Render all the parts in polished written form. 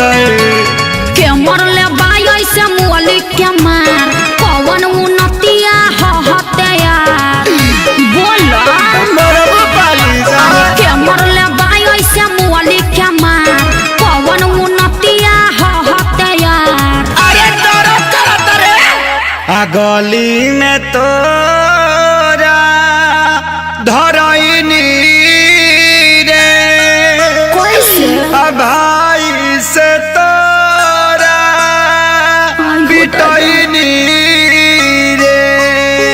बताए। के मरले बाई ऐसे मुअली के मार, कवन उनतिया हते यार बोला। मरब पाली सा। अरे के मरले बाई ऐसे मुअली के मार, कवन उनतिया हते यार। अरे दर्द करत रे। आ गली में तोरा धरैनी रे, कैसे? आ भाई से तोरा पिटैनी रे।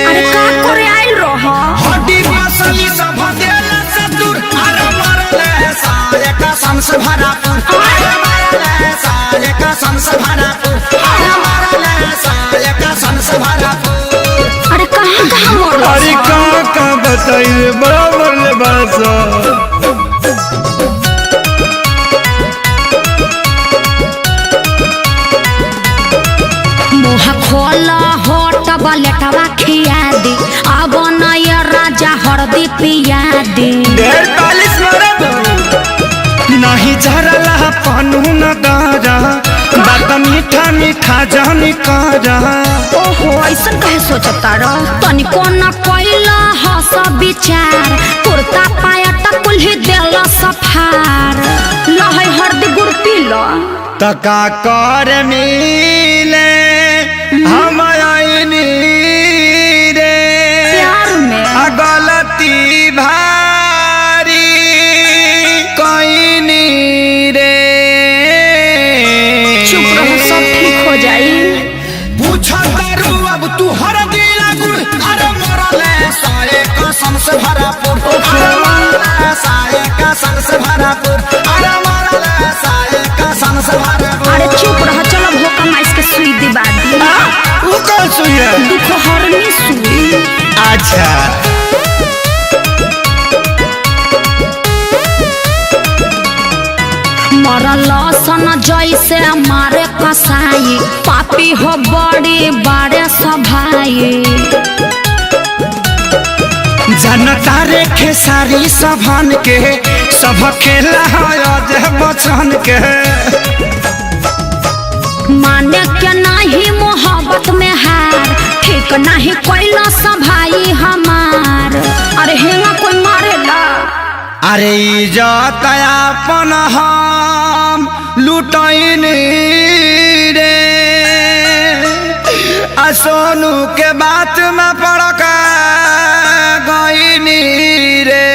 अरे का करे आइल रह? हड्डी मसली सब देल से दूर, अरे मरले सारे कसम से भरापुर, अरे मरले सारे कसम से भरापुर, अरे मरले सारे कसम से भरापुर। अरे कहाँ कहाँ मरल? अरे का का बताइए, बड़ा मरले बासा। मुँह खोला होट बलेटवा खिया दी, अब नय राजा हरदी पिया दी। ढेर पालिश मरब नहीं झरला पनू न गारा, बात मीठा मीठा जानी कारा। ओहो ऐसन कहे सोचता रह? तनिको न कैला हस विचार, कुर्ता पायट कुल्ही देला सफार। लहै हरदी गुड़ पी ल। तका कर मिले हम आईनी रे, प्यार में आ गलती भारी कईनी रे। चुप रहो सब ठीक हो जाई। पूछा दारू अब तू हर दिला गुड़, अरे मरले सारे कसम से भरापुर, अरे मरले सारे कसम से भरापुर, अरे मरले सारे कसम से भरापुर। अरे चुप रह, चलो भोका माइस के सुई दिबा दी। उ कौन सुई है? दुख हरनी सुई। अच्छा मरल सन जैसे मारे कसाई, पापी हो बड़ी बारे सभाई। जनता रे खेसारी सभन के, सब खेला है अजय बचन के। माने के नहीं मोहब्बत में हार, ठीक नहीं कैला सभाई हमार। अरे हेंगा कोई मारेला? अरे इज्जत अपन हम लुटैनी रे, आ सोनू के बात में पड़का गईनी रे।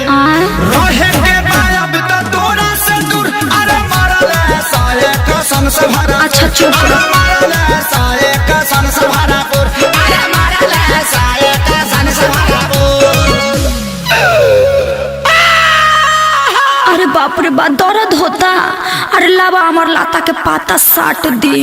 आ? रहे के बायब त तोरा से दूर, अरे मरले सारे कसम से भरा। अच्छा चुप अरे रह। मरले सारे कसम से भरापुर, अरे मरले सारे कसम से भरापुर। अरे बाप रे बा दर्द होता। अरे लावा अमर लाता के पाता साट दी।